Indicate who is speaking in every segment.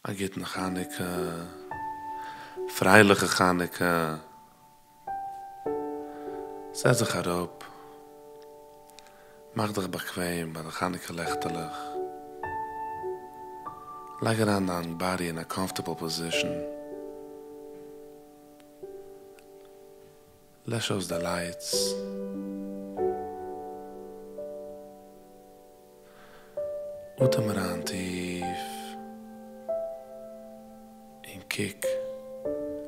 Speaker 1: א גוטן חנוכה, פרייליכע חנוכה, זעץ זיך אראפ, מאך דיך באקוועם ביי די חנוכה לעכטעלעך, לייג אריין דיין באדי אין א קאמפארטעבל פאזישן, לעש אויס די לייטס. אטעם אריין טיף און קוק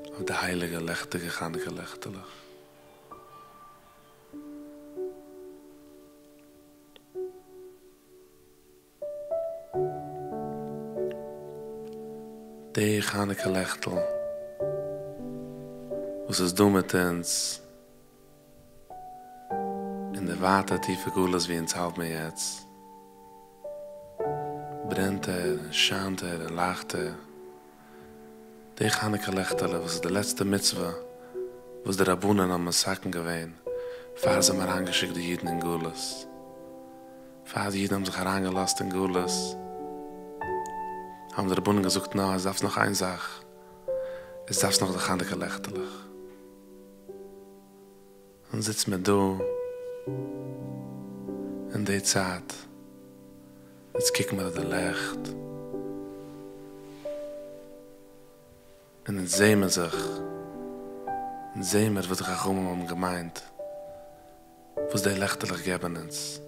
Speaker 1: אויף די הייליגע לעכטיגע חנוכה לעכטעלעך. די חנוכה לעכטל וואס איז דא מיט אונז אין די ווייטע טיפע גלות ווי אונז האלט מיר יעצט, ברענט ער און שיינט ער און לייכט ער, די חנוכה לעכטעלע וואס איז די לעצטע מצוה וואס די רבנן האבן מתקן געווען פאר זיי האבן אריינגעשיקט די אידן אין גלות, פאר די אידן האבן זיך אריינגעלאזט אין גלות האבן די רבנן געזאגט נא עטס דארפטס נאך איין זאך, עטס דארפטס נאך די חנוכה לעכטעלעך. אונז זיצן מיר דא אין די צייט, יעצט קוקן מיר אויף די לעכט, און אונז זעהן מיר זיך, אונז זעהן מיר וואס די חכמים האבן געמיינט, וואס די לעכטעלעך געבן אונז,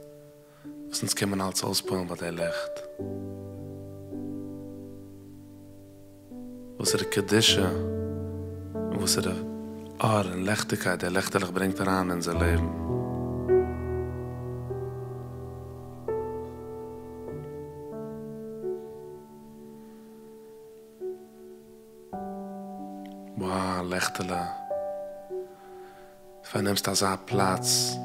Speaker 1: וואס אונז קען מען אלץ אויספועלן ביי די לעכט. וואסערע קדושה און וואסערע אור און לעכטיגקייט די לעכטעלעך ברענגט אריין אין אונזער לעבן. וואו, לעכטעלע, פארנעמסט אזא פלאץ.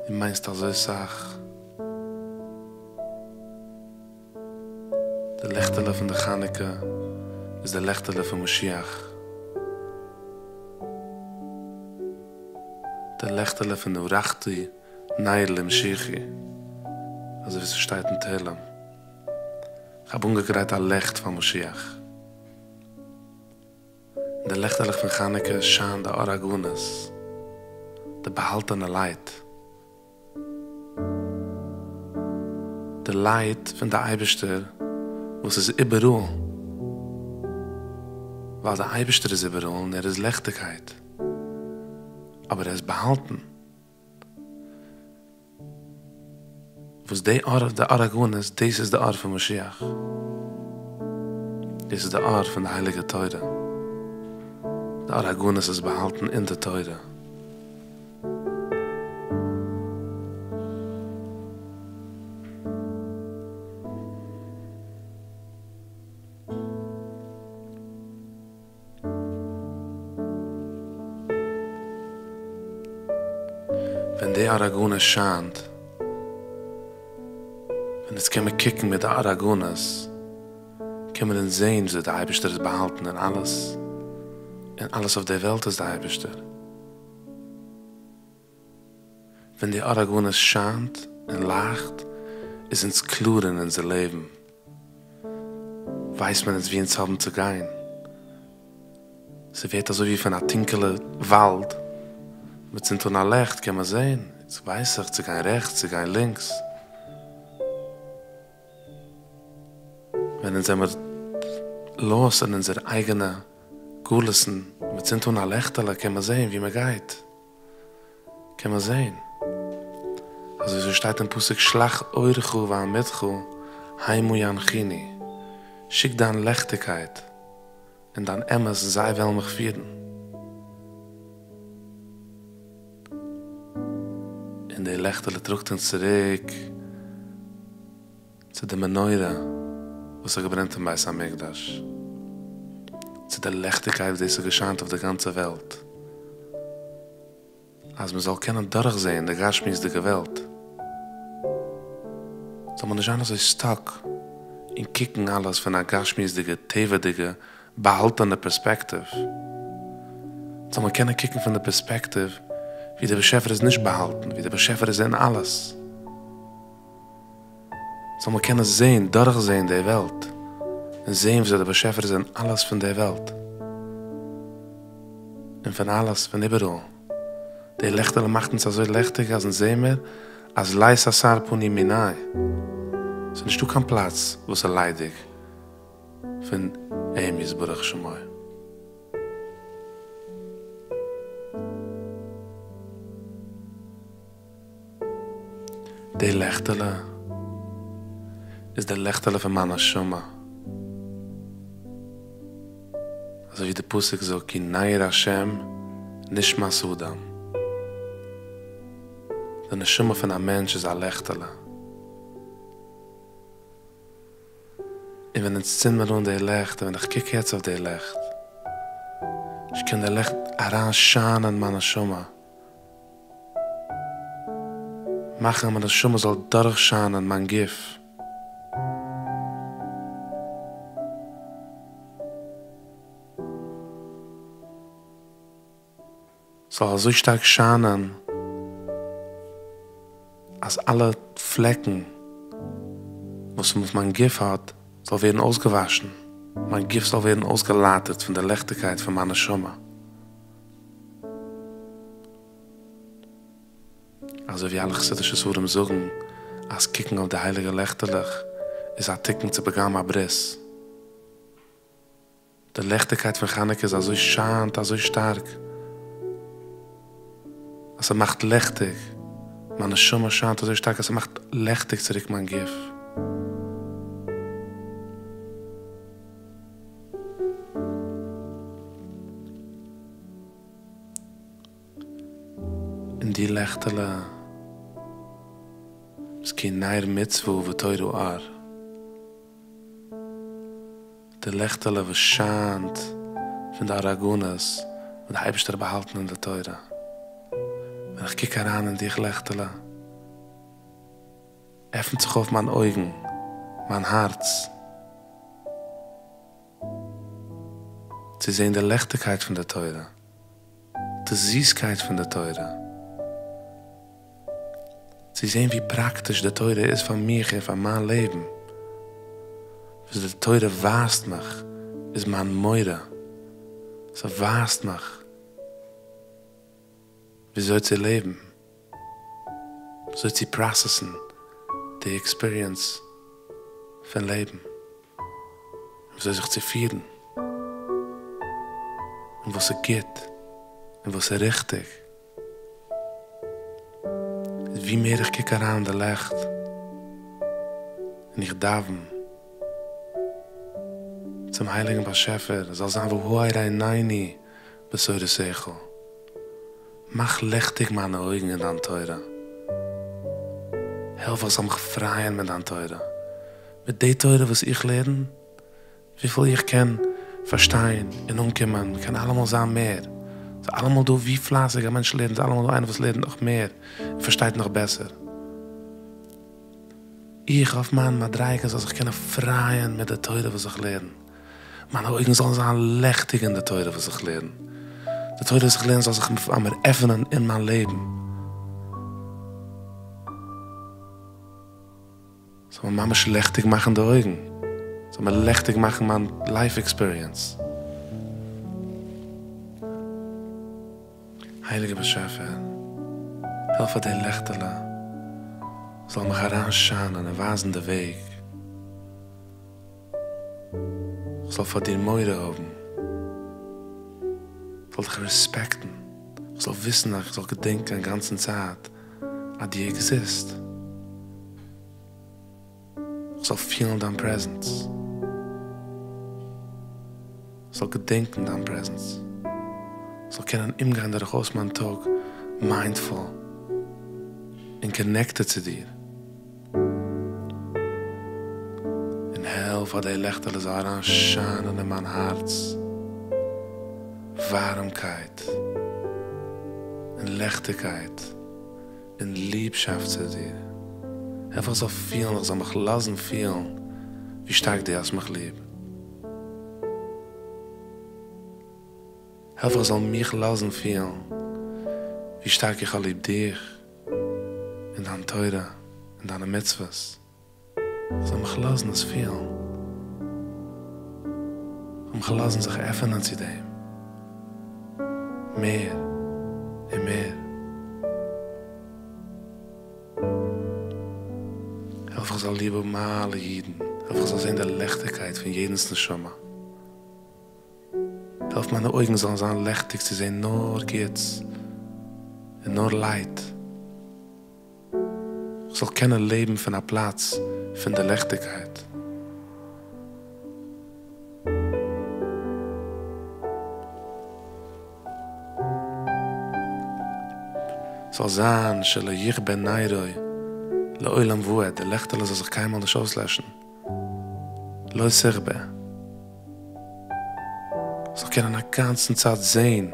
Speaker 1: דו מיינסט אזוי סאך. די לעכטעלע פון די חנוכה איז די לעכטעלע פון משיח. די לעכטעלע פון ערכתי נר למשיחי, אזוי ווי ס'שטייט אין תהלים, כ'האב אנגעגרייט א לעכט פאר משיח. אין די לעכטעלעך פון חנוכה שיינט די אור הגנוז, די באהאלטענע לייט, די לייט פון די אייבערשטער וואס איז איבעראל, ווייל די אייבערשטער איז איבעראל און ער איז לעכטיגקייט, אבער ער איז באהאלטן. וואס די אור, די אור הגנוז, דאס איז די אור פון משיח, דאס איז די אור פון די הייליגע תורה, די אור הגנוז איז באהאלטן אין די תורה. ווען די אור הגנוז שיינט, ווען אונז קען מיר קוקן מיט די אור הגנוז, קען מען אונז זען וויאזוי די אייבערשטער איז באהאלטן אין אלעס, און אלעס אויף די וועלט איז די אייבערשטער. ווען די אור הגנוז שיינט און לייכט איז אונז קלאר אין אונזער לעבן, ווייסט מען אונז וואו אונז האבן צו גיין, ס'ווערט אזוי ווי פון א טונקעלע וואלד, מען צינדט אן א לעכט קען מען זען, יעצט ווייס איך צו גיין רעכטס צו גיין לינקס. ווען אונז זעמער לאסט אין אונזער אייגענע גלות'ן, מען צינדט אן א לעכטעלע קען מען זען וואו מען גייט. קען מען זעהן אזוי ווי ס'שטייט אין פסוק שלח אורך ואמיתך המה ינחוני, שיק דיין לעכטיגקייט און דיין אמת זיי וועלן מיך פירן. און די לעכטעלע טראגט אונז צוריק צו די מנורה וואס האט געברענט אין בית המקדש, צו די לעכטיגקייט וואס דאס האט געשיינט אויף די גאנצע וועלט, אז מען זאל קענען דורכזען די גשמיות'דיגע וועלט, זאל מען נישט זיין אזוי סטאק און קוקן אלעס פון א גשמיות'דיגע, טבע'דיגע, באהאלטענע פערספעקטיוו, זאל מען קענען קוקן פון די פערספעקטיוו ווי דער באשעפער איז נישט באהאלטן, ווי דער באשעפער איז אין אלעס. זאל מען קענען זען, דורכזען די וועלט, און זען וויאזוי דער באשעפער איז אין אלעס פון די וועלט, און פון אלעס, פון איבעראל. די לעכטעלע מאכט אונז אזוי לעכטיג אז אונז זעען מיר אז לית אתר פנוי מיניה, ס'איז נישטא קיין פלאץ וואס איז ליידיג פון אים יתברך שמו. די לעכטעלע איז די לעכטעלע פון מיין נשמה, אזוי ווי די פסוק זאגט כי נר השם נשמת אדם, די נשמה פון א מענטש איז א לעכטעלע. און ווען אונז צינד מיר אן די לעכט, און ווען איך קוק יעצט אויף די לעכט, קען די לעכט אריין שיינען אין מיין נשמה, מאכן אז מיין נשמה זאל דורך שיינען מיין גוף. ס'זאל אזוי שטארק שיינען אז אלע פלעקן וואס מיין גוף האט זאל ווערן אויסגעוואשן, מיין גוף זאל ווערן אויסגעלייטערט פון די לעכטיגקייט פון מיין נשמה. אזוי ווי אלע חסידישע ספרים זאגן אז קוקן אויף די הייליגע לעכטעלעך איז א תיקון צו פגם הברית. די לעכטיגקייט פון חנוכה איז אזוי שיינט אזוי שטארק אז ס'מאכט לעכטיג, מיין נשמה שיינט אזוי שטארק אז ס'מאכט לעכטיג צוריק מיין גוף. און די לעכטעלע איז כי נר מצוה ותורה אור. די לעכטעלע וואס שיינט פון די אור הגנוז וואס די אייבערשטער האט באהאלטן אין די תורה, ווען איך קוק אריין אין דיך לעכטעלע, עפנט זיך אויף מיין אויגן, מיין הארץ, צו זען די לעכטיגקייט פון די תורה. די זיסקייט פון די תורה, צו זען ווי פראקטיש די תורה איז פאר מיך און פאר מיין לעבן, וואס די תורה ווייזט מיך איז מיין מורה, ס'ווייזט מיך וויאזוי צו לעבן. וויאזוי צו פראסעסן די עקספיריענס פון לעבן, און וויאזוי זיך צו פירן, און וואס איז גוט און וואס איז ריכטיג. ווי מער איך קוק אריין אין די לעכט און איך דאווען צום הייליגן באשעפער זאל זיין והאר עינינו בתורתך. מאך ליכטיג מיינע אויגן אין דיין תורה, העלף איך זאל מיך פרייען מיט דיין תורה, מיט די תורה וואס איך לערן, וויפיל איך קען פארשטיין און אנקומען, קען אלעמאל זיין מער, ס'איז אלעמאל דא ווי פלייסיג א מענטש לערנט איז אלעמאל דא איינער וואס לערנט נאך מער און פארשטייט נאך בעסער. איך אויף מיין מדריגה זאל זיך קענען פרייען מיט די תורה וואס איך לערן. מיינע אויגן זאלן זיין לעכטיג אין די תורה וואס איך לערן, די תורה וואס איך לערן זאל זיך פאר מיר עפענען אין מיין לעבן, זאל מיר ממש לעכטיג מאכן די אויגן, זאל מיר לעכטיג מאכן מיין לייף עקספיריענס. הייליגער באשעפער, העלף אז די לעכטעלע זאל מיך אריין שיינען און ווייזן די וועג. כ'זאל פאר דיר מורא האבן, כ'זאל דיך רעספעקטן, כ'זאל וויסן אז כ'זאל געדענקען א גאנצן צייט אז דו עקזיסט, כ'זאל פילן דיין פרעזענס, כ'זאל געדענקן דיין פרעזענס, כ'זאל קענען אומגיין דורכאויס מיין טאג מיינדפול און קאנעקטעד צו דיר. און העלף אז די לעכטעלע זאל אריין שיינען אין מיין הארץ ווארעמקייט און לעכטיגקייט און ליבשאפט צו דיר, העלף איך זאל פילן, איך זאל מיך לאזן פילן ווי שטארק דו האסט מיך ליב, העלף איך זאל מיך לאזן פילן ווי שטארק איך האב ליב דיך. און דיין תורה און דיינע מצוות. כ'זאל מיך לאזן עס פילן. כ'זאל מיך לאזן זיך עפענען צו דעם מער און מער. העלף איך זאל ליב האבן אלע אידן, העלף איך זאל זען די לעכטיגקייט פון יעדנס נשמה, העלף מיינע אויגן זאלן זיין לעכטיג צו זען נאר גוטס און נאר לייט, איך זאל קענען לעבן פון א פלאץ פון די לעכטיגקייט. ס'זאל זיין שלא יכבה נרו לעולם ועד, די לעכטעלע זאל זיך קיינמאל נישט אויסלעשן, לא תכבה, כ'זאל קענען א גאנצן צייט זען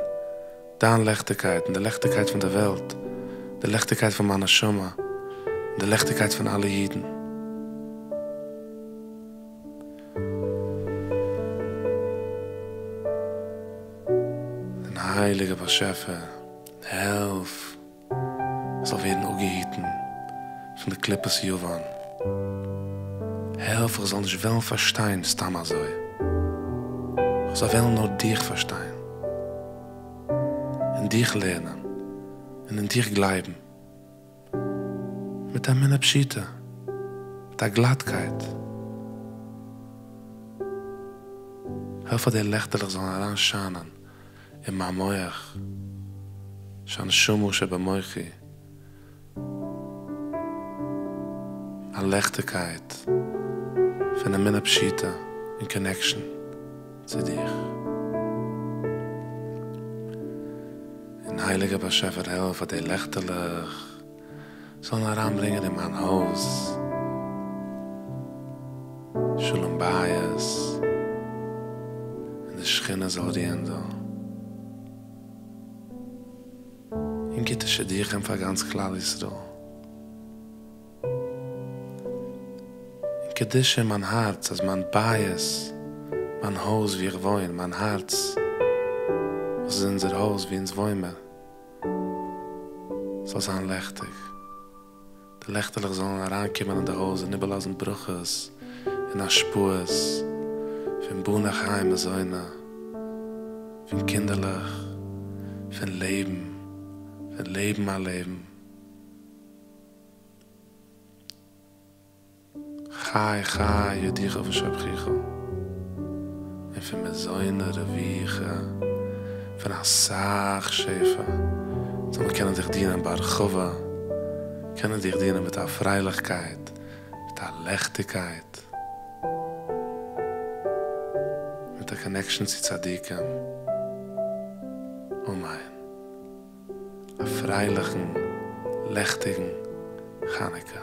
Speaker 1: דיין לעכטיגקייט און די לעכטיגקייט פון די וועלט, די לעכטיגקייט פון מיין נשמה, און די לעכטיגקייט פון אלע אידן. און הייליגער באשעפער העלף איך זאל ווערן אפגעהיטן פון די קליפת יוון, העלף איך זאל נישט וועלן פארשטיין סתם אזוי, איך זאל וועלן נאר דיך פארשטיין, און דיך לערנען, און אין דיך גלייבן. מיט אמונה פשוטה, מיט א גלאטקייט. העלף אז די לעכטעלעך זאלן אריין שיינען אין מיין מח, שהנשמה שבמוחי, א לעכטיגקייט פון אמונה פשוטה און קאנעקשאן צו דיך. און הייליגער באשעפער העלף אז די לעכטעלעך זאלן אריינברענגען אין מיין הויז שלום בית, און די שכינה זאל רוען דא, און גוטע שידוכים פאר גאנץ כלל ישראל. און קדושה אין מיין הארץ אז מיין בית, מיין הויז וואו איך וואוין, מיין הארץ וואס איז אונזער הויז וואו אונז וואוין מיר, זאל זיין לעכטיג, די לעכטעלעך זאלן אריין קומען אין די הויז און איבערלאזן ברכות און השפעות פון בני חיי מזוני, פון קינדערלעך, פון לעבן, פון לעבן א לעבן. חי חי יודוך ושבחוך, און פון מזוני רויחי, פון אסאך שפע, זאל מען קענען דיך דינען בהרחבה, קענען דיך דינען מיט א פרייליכקייט, מיט א לעכטיגקייט, מיט א קאנעקשאן צו צדיקים, אמן. א פרייליכן לעכטיגן חנוכה.